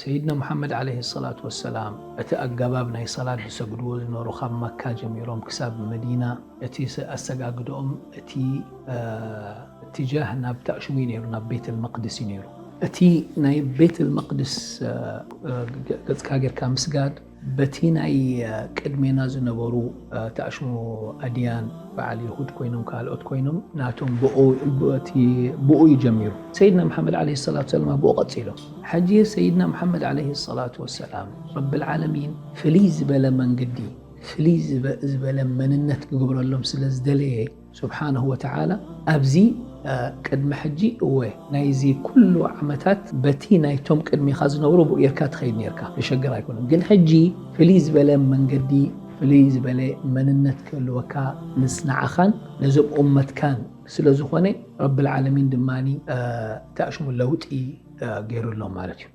ሰይድና ሙሓመድ ዓለይሂ ሰላቱ ወሰላም እቲ ኣገባብ ናይ ሰላት ዝሰግድዎ ዝነበሩ ካብ መካ ጀሚሮም ክሳብ መዲና እቲ ኣሰጋግድኦም እቲ እትጃህ ናብ ታእሽሙ እዩ ነይሩ፣ ናብ ቤት ልመቅድስ እዩ ነይሩ። እቲ ናይ ቤት ልመቅድስ ገፅካ ጌርካ ምስጋድ በቲ ናይ ቅድሜና ዝነበሩ ታእሽሙ ኣድያን በዓል የሁድ ኮይኖም ካልኦት ኮይኖም ናቶም ብኡ ይጀሚሩ። ሰይድና መሓመድ ዓለይሂ ሰላቱ ሰላም ብኡ ቀፂሎም። ሕጂ ሰይድና መሓመድ ዓለይሂ ሰላቱ ወሰላም ረብል ዓለሚን ፍልይ ዝበለ መንገዲ ፍልይ ዝበለ መንነት ክግብረሎም ስለ ዝደለየ ስብሓነሁ ወተዓላ ኣብዚ ቅድሚ ሕጂ እወ ናይዚ ኩሉ ዓመታት በቲ ናይቶም ቅድሚኻ ዝነብሩ ብኡ ጌርካ ትኸይድ ኔርካ ተሸግር ኣይኮነን። ግን ሕጂ ፍልይ ዝበለ መንገዲ ፍልይ ዝበለ መንነት ክህልወካ ምስ ንዓኻን ነዞም ኡመትካን ስለ ዝኾነ ረብል ዓለሚን ድማ ታእሽሙ ለውጢ ገይሩሎም ማለት እዩ።